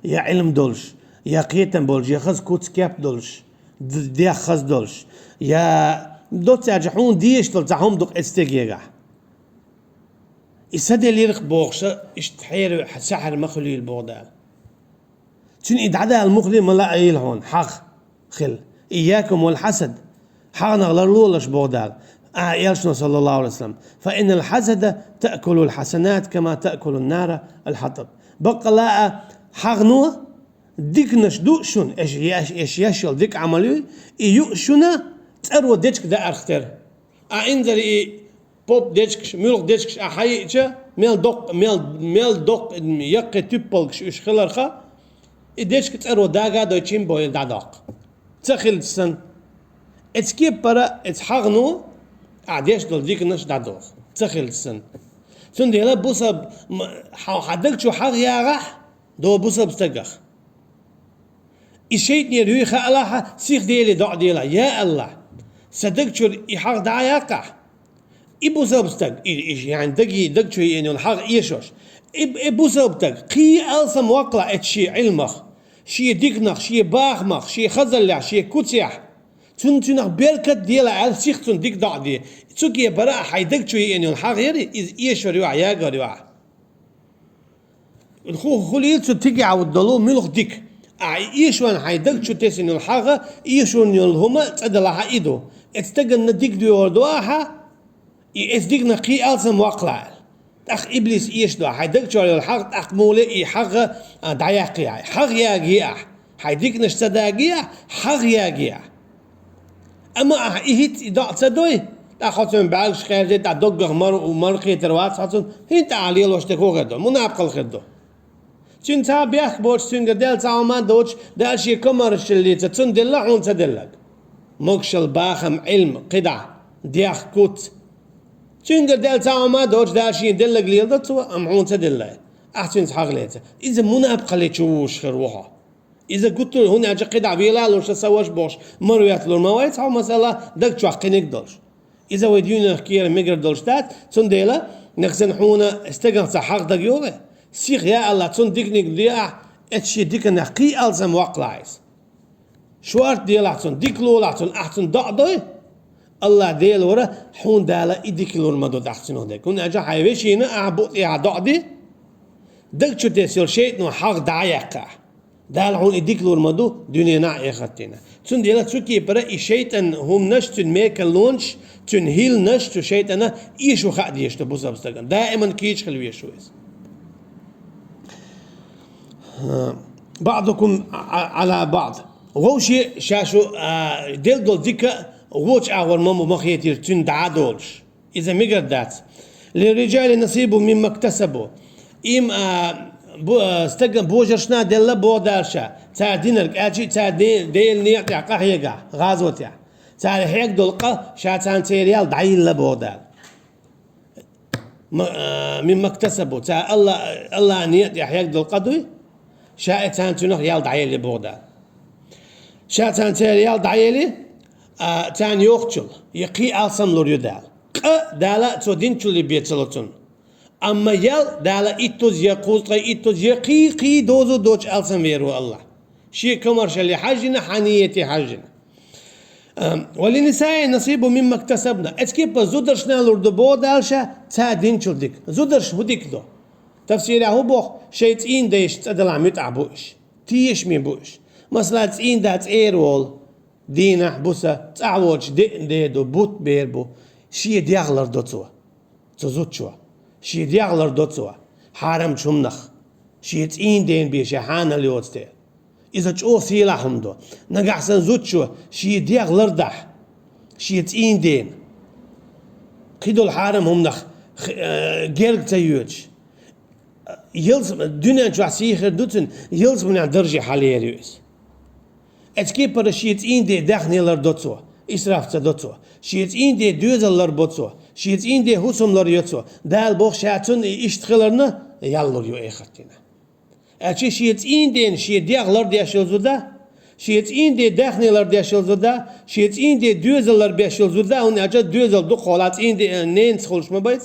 я Ӏилма долуш, я кхетам болуш, я хаза куц-кеп долуш, д-, дегӀ хаза долуш, я доцца аьлча хьуна дезаш долу цхьа хӀума ду-кх эцу стегегахь. И са делира-кх бохуша, иштта хьера, сахьар ма хуьлийла, боху Дала. Цуьнан и дӀадала муххале ма лаайийла хьуна, хьагӀ хила. «إياكم والحسد». ХьагӀнах ларлолаш, боху Дала. А, элчано, саллаллаху алейхи ва саллям: «فإن الحسد تأكل الحسنات كما تأكل النار الحطب». Баккъала а, хьагӀно диканаш ду шуна, эш, эш, эш еш йолу дика Ӏамал юй, и ю шуна цӀаро дечка даарх тера. А инзаре и поп дечкаш, муьлха дечкаш а хьайиъча, мел доккха, мел, мел доккха яккхий туьппалгаш уьш хиларха, и дечка цӀаро дага а дой, чим бой дӀадоккху. Ца хилча санна, эцу кепара, эцу хьагӀно ахь деш долу диканаш дӀадоху. Ца хилча санна. Цундела бусалба, м-, хьо-, хьан даг чу хьагӀ ягӀахь, до бусалба стагах. И шайтӀанера юй хаалахьа, сиха Деле доӀа делахь: «Я Аллах, сан даг чуьра и хьагӀ дӀа а яккхахь». И бусалба стаг, и, и, яъни даги, даг чу еана йолу хьагӀ эшош. И, и бусалба стаг кхин а алсам ваккхалахь эцу шен Ӏилмах, шен диканах, шен бахамах, шен хазаллехь, шен куцехь. Цунна цуьнах беркат делахь аьлла, сиха цунна дика доӀа де. Цу кепара а хьайн даг чу еана йолу хьагӀ яра, иза эшор ю ахь, ягор ю ахь. Ху-, хуьлийла цу тигехь долу муьлха дика. Ахь и эшонна хьайн даг чу тесина йолу хьагӀ, эшонна йолу хӀума цӀа далахьа и ду. Эцу стаганна дика доьхур ду ахьа, и эцу диканах кхин а алсам ваккхалахь аьлла. ТӀаккха иблис эшадо, хьайн даг чохь йолу хьагӀ, тӀаккха муха ле и хьагӀ, а, дӀаяккхий ахь. ХьагӀ ягий ахь. Хьайн диканаш ца дагий ахь, хьагӀ ягий ахь. Амма ахь и хӀинца и доӀа ца дой, тӀаккха хьо цуьнан бӀаьргаш кхаьрде, тӀаккха доггах мар-, маркхетар вац хьо цунна, хӀинца ахь лелош дерг хӀун хир ду, мунапкъал хир ду. Цуьнан цхьа а бехк боцуш, цуьнгара даьлла цхьа хӀума а доцуш, Дала шен комаьршаллица цунна делла, хьуна ца делларг. Могушалла, бахам, Ӏилма, кхидӀа, дегӀ, куц. Цуьнгара даьлла цхьа а хӀума а доцуш, Дала шена делларг леладо цо, амма хьуна ца деллай. Ахь цуьнца хьагӀ леца. Иза мунапкъалли чу вуш хир ву хьо. Иза гуттар а хӀунда аьлча кхидӀа вела а луш, сан ваша бохуш, мара ветталур ма вац хьо, масала, даг чохь кхиниг долуш. Иза вай дуьйнах кера мегар долуш дац, цундела, нагахь санна хьуна стагах цхьа хьагӀ дага йогӀе, сиха, я Аллах, цунна диканиг де ахь, эцу шен диканах кхин а алсам ваккхалахь иза. Шорта делахь цунна, дика лолахь цунна, ахь цунна доӀа дой, Аллах Дела вара, хьуна Дала и дика лур ма ду тӀаккха цунах дерг. ХӀунда аьлча хьайн вешина ахь букъ тӀехьа доӀа де, даг чу тесна йолу шайтӀано хьагӀ дӀа а яьккха ахь. Дала хьуна и дика лур ма ду дуьненахь а, эхартенахь. Цундела цу кепара и шайтӀан хӀуманаш, цуьнан мекалонаш, цуьнан хӀилланаш, цу шайтӀана эшо хаа дезаш ду бусалба стагана. Даиман кийча хила везаш ву иза. «بعضكم على بعض». Вовше ша шу, а, делла долу дика вочу агӀор ма, ма хетийла цуьнан дӀа а долуш. Иза мегар дац. «للرجال نصيب مما اكتسبوا». Им, а, бу-, а, стага божаршна делла боху Дала ша, цара динарг, аьлча а цара де-, Делан некъа тӀехь къахьегахь, гӀазотехь. Цара хьега долу къа ша царна церан ял дӀайилла боху Дала. Ма-, а, «مما اكتسبوا». Цара Алла-, Аллахьан некъа тӀехь хьега долу къа дуй, ша и царна цуьнах ял дӀаелли боху Дала. Ша царна церан ял дӀаелли, а, царна йохучул, я кхин а алсам лур ю Дала. Къа Дала цо динчул бен ца ло цунна. Амма ял Дала иттуза я кхузткъе иттуза я кхин, кхин дозу доцуш алсам вер ву Аллах. Шен комаршалле хьаьжжина, хьан нийете хьаьжжина. Ам, «وللنساء نصيب مما اكتسبن». Эцу кеппа зударшна лур ду боху Дала ша, цара динчул дика. Зударшна хӀун дика ду? Тафсирехь хӀун боху, шайн цӀийнан дайшна цӀа далахь муьтӀахь бу уьш. Тешаме бу уьш. Масала, цӀийнан да цӀера волу, дийнахь, буса, цӀахь воцуш деана де ду, бутт бер бу, шен дегӀ лардо цо. Цу зудчо. Шен дегӀ лардо цо хьарамчу хӀуманах. Шен цӀийнан ден бен шен хьанал йоцу тӀе. Иза чӀогӀа сийлахь хӀума ду. Нагахь санна зудчо шен дегӀ лардахь, шен цӀийнан ден кхидолу хьарам хӀуманах х-, э, герга ца йоьдуш, ялс-, дуьнен чохь сий хир ду цуьнан, ялсаманехь дарже хьалаер ю иза. Эцу кепара шен цӀийнан ден даьхни лардо цо, исраф ца до цо. Шен цӀийнан ден доьзал ларбо цо, шен цӀийнан ден хӀусам ларйо цо. Дала боху, ша цунна и иштта хиларна, ял лур ю эхартина. Аьлча шен цӀийнан ден шен дегӀ лардеш йолу зуда, шен цӀийнан ден даьхни лардеш йолу зуда, шен цӀийнан ден доьзал ларбеш йолу зуда, хӀунда аьлча доьзал дукхахьолахь цӀийнан ден, ненца хуьлуш ма бац.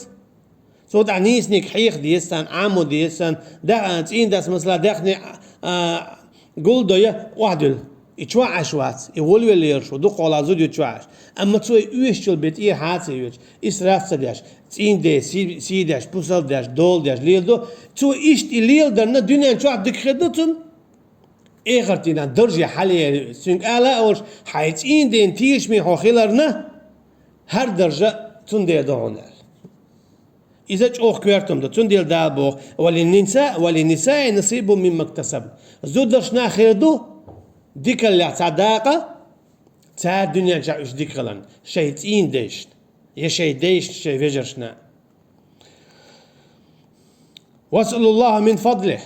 Цо тӀехь нийсаниг хьеха деза царна, Ӏамо деза царна, да-, цӀийнан дас, масала, даьхни, а, гулдойа, охьадуьллу. И чохь Ӏаш вац, и волавелла лелаш ву, дукхахьолахь зуда ю чохь Ӏаш. Амма цо и оьшучул бен тӀера хьа ца йоьдуш, исраф ца деш, цӀийнан ден сий, сий деш, пусал деш, дола деш леладо. Цо иштта и леладарна дуьнен чохь дика хир ду цунна. Эхартина дарже хьалаер ю иза. Цуьнга ала а олуш, хьайн цӀийнан ден тешаме хьо хиларна, хӀара даржа цундела ду хьуна аьлла. Иза чӀогӀа коьрта хӀума ду. Цундела Дала боху: «Ва лин-ниса-, ва лин-нисаи насибун мимма иктасабн». Зударшна хир ду дикаллех цхьа дакъа, цара дуьнен чохь уьш дика хиларна, шайн цӀийнан дайшна, я шайн дайшна, шайн вежаршна. «Васъалуллаха мин фадлихи».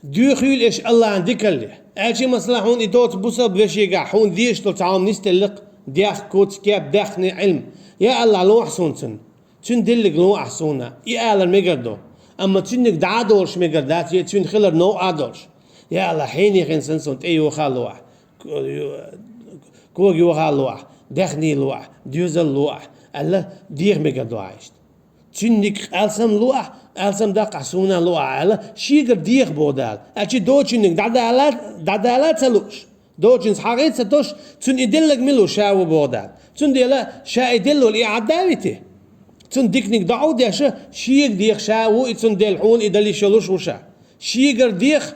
Доьхийла аша Аллахьан дикалле. Аьлча, масала, хьуна и доцу бусалба вешегахь хьуна дезаш долу цхьа хӀума нисделлакх, дехка, куц, кеп, даьхни, Ӏилма. Я Аллахь, лохьа суна цунна. Цуьнан деллиг лохьа суна. И алар мегар ду. Амма цуьнниг дӀа а долуш мегар дац, я цуьнан хилар новкъа а долуш. Я Аллахь, хьенехина санна суна тӀе йоха а лохьа. Кога йоха а лохьа. Даьхни лохьа. Доьзал лохьа. Аьлла, деха мегар ду хьан иштта. Цуьнниг алсам лохьа, алсам даккхахь суна лохьа аьлла, шегара деха боху Дала. Аьлча доцуниг дӀадала, дӀадала а ца лууш, доцунца хьагӀ а ца тосуш, цунна и деллаг мила ву, ша ву боху Дала. Цундела ша и делла волу и Ӏадда а вити. Цунна диканиг дӀа а деш, шега деха, ша ву и цунна делла, хьуна и дала йиш йолуш ву ша. Шегара деха.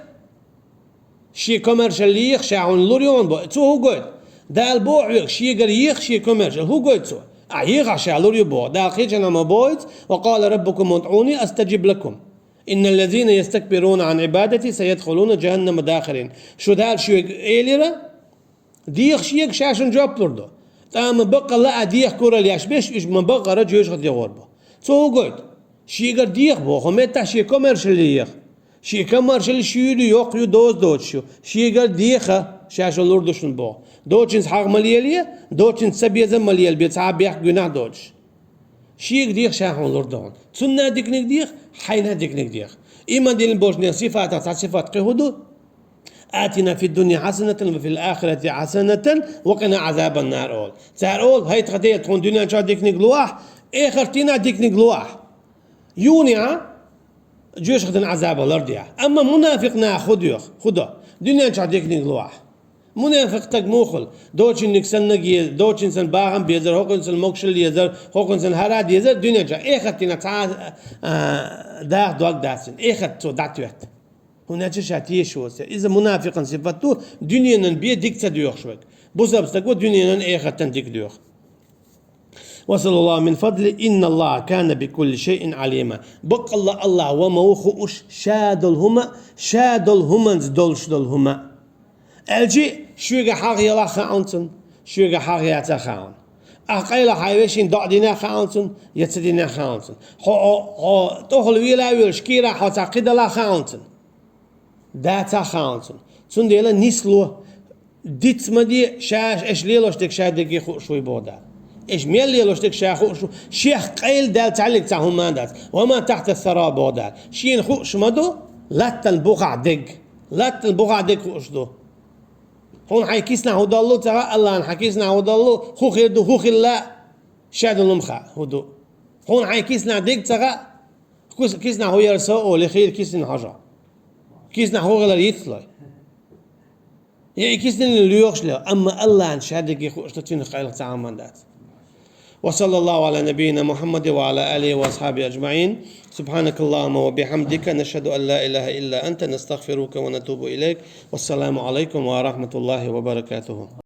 Шен комаьршалла еха, ша хьуна лур ю хьуна боху. Цо хӀун гойту? Дала боху хьоьга, шегара еха шен комаьршалла. ХӀун гойту цо? Ахь ехахь, ша лур ю боху. Дала кхечанхьа ма бохуьйту: «Ва къала раббукум удъуни астаджиб лакум. Инналлазина ястакбируна ан ибадати саядхулуна джаханнама дахирин». Шу Дала шоьга элира, деха шега, ша шуна жоп лур ду. ТӀаккха ма баккъалла а деха куралла еш берш, уьш ма баккъара жоьжахате гӀур бу. Цо хӀун гойту? Шегара деха боху, хӀун меттахь шен комаьршалла еха. Шен комаьршалла шуьйра ю, йоккха ю, доза доцуш ю. Шегара деха, ша шуна лур ду шуна боху. Доцунца хьагӀ ма лелае, доцунца цабеза а ма лелабе, цхьа а бехк, гуьнахь доцуш. Шега деха, ша хьуна лур ду хьуна. Цунна диканиг деха, хьайна диканиг деха. Иман диллина болчеран сифатах цхьа сифат кхин хӀун ду? «Атина фид дунья хьасанатан ва фил ахирати хьасанатан ва къина Ӏазабан нар», олу. Цара олу: «ХӀай тхан Дела, тхуна дуьнен чохь диканиг лохьа, эхартина диканиг лохьа». Юнехь, жоьжахатин Ӏазабах лардехь. Амма мунафикъ наха хӀун доьху? ХӀун до? Дуьнен чохь диканиг лохьа. Мунафикъ стаг муха хуьлу? Доцуниг санна ге-, доцун санна бахам безар, хӀокхуьнца санна могушалла езар, хӀокхуьнца санна хӀара дезар, дуьнен чохь. Эхартина цхьа а, а, даха дог дац цуьнан. Эхарт цо дӀатоьтту. ХӀунда аьлча ша тешаш воцу. Иза мунафикъан сифат ду, дуьненан бен дика ца доьхуш верг. Бусалба стаг ву дуьненан, эхартан дика доьху. «Васаллаллаху мин фадли, инналлаха кана бикулли шайин алима». Баккъалла Аллах ва ма ву хууш, ша долу хӀума, ша долу хӀуманца долуш долу хӀума. Аьлчи, шуьга хьагӀ ялахь хаьа хьуна цунна, шуьга хьагӀ яцахь хаьа хьуна. Ахь къайлах хьайн вешин доӀа динехь хаьа хьуна цунна, я ца динехь хаьа хьуна цунна. Хьо, хьо, хьо тӀехула вела а велаш, кийрахь хьо цхьа кхидалахь хаьа хьуна цунна. Дацахь хаьа хьуна цунна. Цундела нисло, диц ма де, ша, аша лелош дерг ша дерриге хууш вуй боху Дала. Аша мел лелош дерг ша хууш ву, шех къайла даьлла цхьаьллиг цхьа хӀума ма дац. «Ва ма тахьта ссара», боху Дала. Шена хууш ма ду, латтан бухахь дерг. Латтан бухахь дерг хууш ду. Хьуна хьайн киснахь хӀун доллу ца хаьа, Аллахьна хьайн киснахь хӀун доллу, хӀун хир ду, хӀун хилла, ша долу хӀума хаьа, хӀун ду. Хьуна хьайн киснахь дерг ца хаьа, кис-, киснахь хӀун яра со олий, хийла киснина хьожа. Киснахь хӀун хилар йицлой. Я и киснина лоьхуш ле, амма Аллахьна ша дерриге хууш ду, цуьнах къайлах цхьа хӀума дац. وصلى الله على نبينا محمد وعلى آله وأصحابه أجمعين. سبحانك اللهم وبحمدك، نشهد أن لا إله إلا أنت، نستغفرك ونتوب إليك. والسلام عليكم ورحمة الله وبركاته.